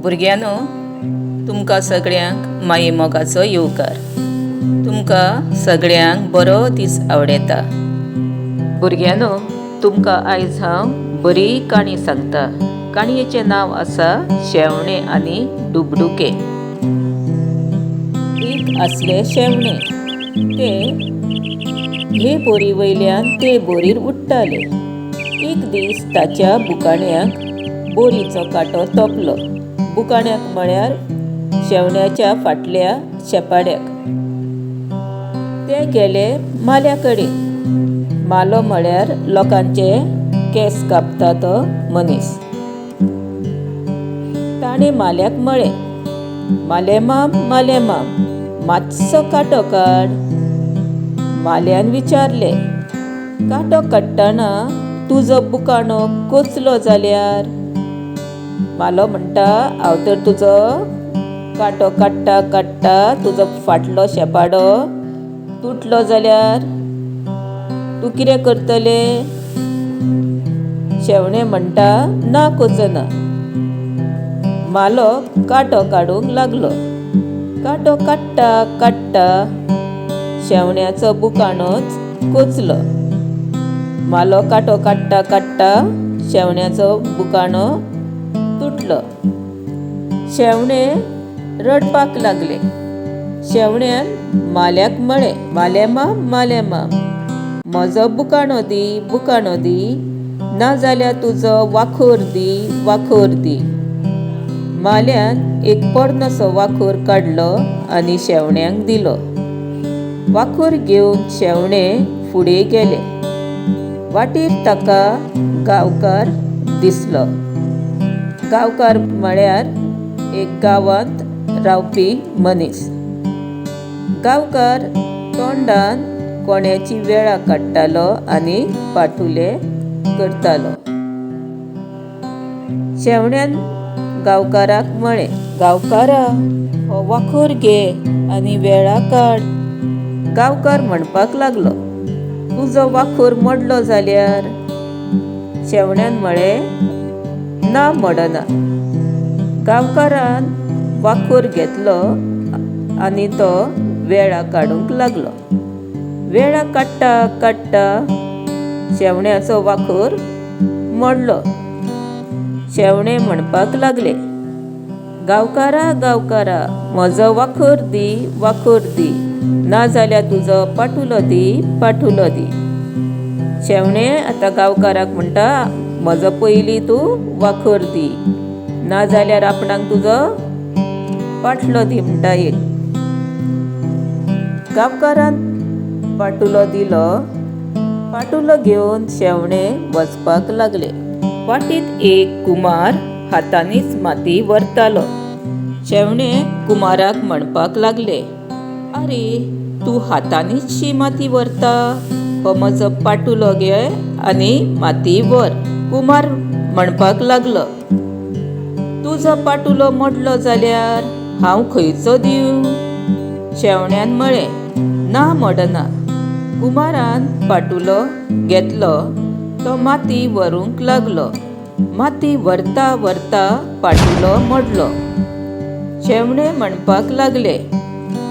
भुरग्यांनो, तुमकां सगळ्यांक माई मोगाचो येवकार. तुमकां सगळ्यांक बरो दीस आवडटा. भुरग्यांनो, तुमकां आयज हांव बरी काणी सांगता. काणयेचें नांव आसा शेवणें आनी डुबडुकें. एक आसलें शेवणें. तें हे बोरी वयल्यान ते बोरीर उडटालें. एक दीस ताच्या बुकाण्याक बोरीचो कांटो तोपलो. बुकाण्याक म्हळ्यार शेवण्याच्या फाटल्या शेपाड्याक. ते गेले माल्या कडेन. मालो म्हळ्यार लोकांचे केंस कापता तो मनीस. ताणें माल्याक म्हळें, मालेमाम मालेमाम, मातसो कांटो काड. माल्यान विचारलें, कांटो काडटना तुजो बुकाणो कोचलो जाल्यार? मालो म्हणटा, हांव तर तुजो कांटो काडटा काडटा तुजो फाटलो शेपाडो तुटलो जाल्यार तूं कितें करतलें? शेवणें म्हणटा, ना कोचना. मालो कांटो काडूंक लागलो. कांटो काडटा काडटा शेवण्याचो बुकाणोच कोचलो. मालो कांटो काडटा काडटा शेवण्याचो बुकाणो तुटलो. शेवणें रडपाक लागलें. शेवण्यान माल्याक म्हळें, मालेमाम मालेमाम, म्हजो बुकाणो दी बुकाणो दी, नाजाल्यार तुजो वाखोर दी वाखोर दी. माल्यान एक पोरणोसो वाखोर काडलो आनी शेवण्याक दिलो. वाखोर घेवन शेवणें फुडें गेलें. वाटेर ताका गांवकार दिसलो. गांवकार म्हळ्यार एक गांवांत रावपी मनीस. गांवकार तोंडान कोण्याची वेळा काडटालो आनी पाटुले करतालो. शेवण्यान गांवकाराक म्हळें, गांवकारा, हो वाखोर घे आनी वेळा काड. गांवकार म्हणपाक लागलो, तुजो वाखोर मोडलो जाल्यार? शेवण्यान म्हळें, ना मोडना. गांवकारान वाखोर घेतलो आनी तो वेळा काडूंक लागलो. वेळा काडटा काडटा शेवण्याचो वाखोर मोडलो. शेवणें म्हणपाक लागलें, गांवकारा गांवकारा, म्हजो वाखोर दी वाखोर दी, नाजाल्यार तुजो पाटुलो दी पाटुलो दी. शेवणें आतां गांवकाराक म्हणटा, म्हजो पयलीं तूं वाखोर दी, नाजाल्यार आपणाक तुजो पाटलो दी म्हणटा. एक गांवकारान पाटुलो दिलो. पाटुलो घेवन शेवणें वचपाक लागलें. वाटेंत एक कुमार हातांनीच माती व्हरतालो. शेवणें कुमाराक म्हणपाक लागलें, आरे, तूं हातांनीच शी माती व्हरता? हो म्हजो पाटुलो घे आनी माती व्हर. कुमार म्हणपाक लागलो, तुजो पाटुलो मोडलो जाल्यार हांव खंयचो दिवं? शेवण्यान म्हळें, ना मोडना. कुमारान पाटुलो घेतलो. तो माती व्हरूंक लागलो. माती व्हरता व्हरता पाटुलो मोडलो. शेवणें म्हणपाक लागलें,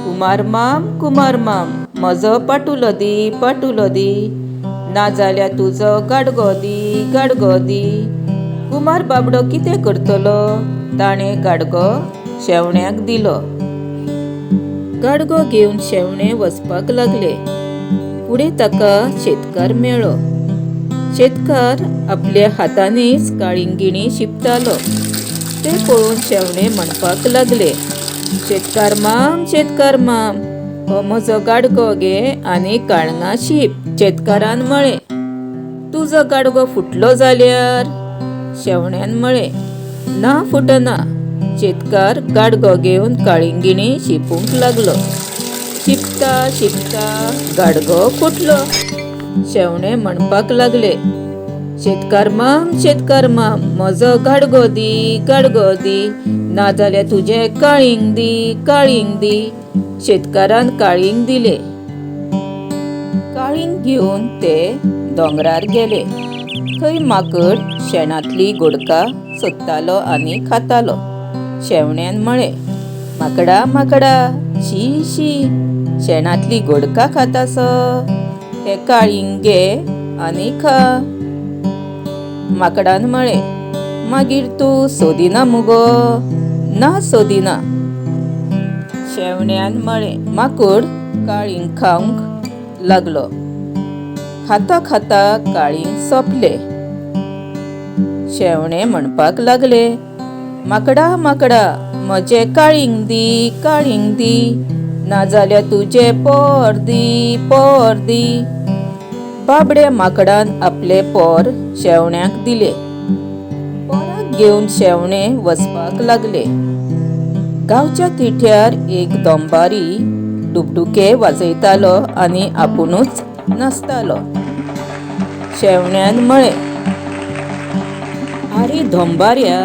कुमारमाम कुमारमाम, म्हजो पाटुलो दी पाटुलो दी, नाजाल्यार तुजो गाडगो दी गाडगो दी. कुमार बाबडो कितें करतलो? ताणें गाडगो शेवण्याक दिलो. गाडगो घेवन शेवणें वचपाक लागलें. फुडें ताका शेतकार मेळ्ळो. शेतकार आपल्या हातांनीच काळिंगिणी शिंपतालो. तें पळोवन शेवणें म्हणपाक लागलें, शेतकार माम शेतकार माम, हो म्हजो गाडगो घे आनी काळंगां शीप. शेतकारान म्हळें, तुजो गाडगो फुटलो जाल्यार? शेवण्यान म्हळें, ना फुटना. शेतकार गाडगो घेवन काळिंगिणी शिपूंक लागलो. शिपता शिपता गाडगो फुटलो. शेवणें म्हणपाक लागलें, शेतकार माम शेतकार माम, म्हजो गाडगो दी गाडगो दी, नाजाल्यार तुजें काळींग दी काळींग दी. शेतकारान काळींग दिलें. काळींग घेवन ते दोंगरार गेले. थंय माकड शेणांतली गोडकां सोदतालो आनी खातालो. शेवण्यान म्हळें, माकडा माकडा, शी शी, शेणांतली गोडकां खातासो, हें काळींग घे आनी खा. माकडान म्हळें, मागीर तूं सोदिना मुगो? ना सोदिना. शेवण्यान म्हळें. माकोड काळींग खावंक लागलो. खाता खाता काळींग सोंपलें. शेवणें म्हणपाक लागलें, माकडा माकडा, म्हजें काळींग दी, काळींग दी, नाजाल्यार तुजें पोर दी, पोर दी. बाबड्या माकडान आपलें पोर शेवण्याक दिलें. पोराक घेवन शेवणें वचपाक लागलें. गांवच्या तिठ्यार एक दोंबारी डुकडुके वाजयतालो आनी आपुणूच नाचतालो. शेवण्यान म्हळें, आरे धोंबाऱ्या,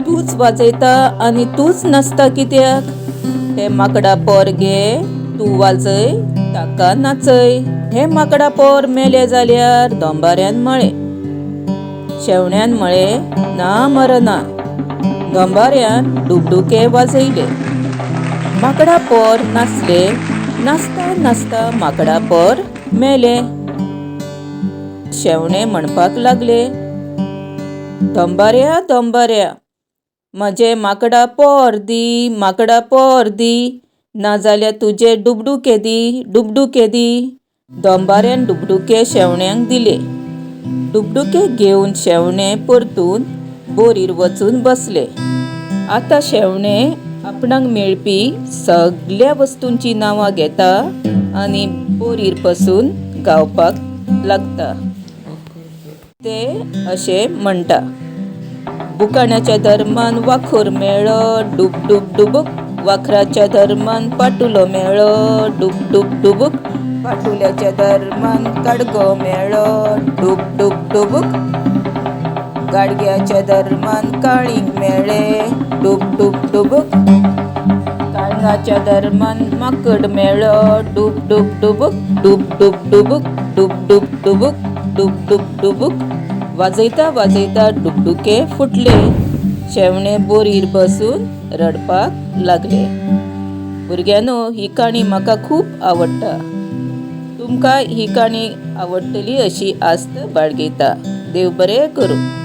तूंच वाजयता आनी तूंच नाचता कित्याक? हें माकडा पोर घे, तूं वाजय, ताका नाचय. हें माकडा पोर मेलें जाल्यार? दोंबाऱ्यान म्हळें. शेवण्यान म्हळें, ना मरना. दोंबाऱ्यान डुकडुके वाजयले. माकडा पोर नाचलें. नाचता नाचता माकडा पोर मेलें. शेवणें म्हणपाक लागलें, दोंबाऱ्या दोंबाऱ्या, म्हजें माकडा पोर दी, माकडा पोर दी, नाजाल्यार तुजें डुबडुके दी, डुबडुके दी. दोंबाऱ्यान डुबडुके शेवण्यांक दिले. डुबडुके घेवन शेवणें परतून बोरीर वचून बसलें. आतां शेवणें आपणाक मेळपी सगल्या वस्तूंचीं नांवां घेता आनी बोरीर बसून गावपाक लागता. तें अशें म्हणटा, बुकाण्याच्या धर्मान वाखोर मेळ्ळो, डूब डूब डुबूक. वाखराच्या धर्मान पाटुलो मेळ्ळो, डूब डूब डुबूक. पाटुल्याच्या धर्मान काडगो मेळ्ळो, डूब डूब डुबूक. गाडग्याच्या धर्मान काळींग मेळ्ळें, डूब डूब डुबूक. काळंगाच्या धर्मान माकड मेळ्ळो, डूब डूब डुबूक, डूब डूब डुबूक, डूब डूब डुबूक, डूब डूब डुबूक. वाजयता वाजयता डुकडुके फुटले. शेवणें बोरीर बसून रडपाक लागलें. भुरग्यांनो, ही काणी म्हाका खूब आवडटा. तुमकां ही काणी आवडटली अशी आस्त बाळगिता. देव बरें करूं.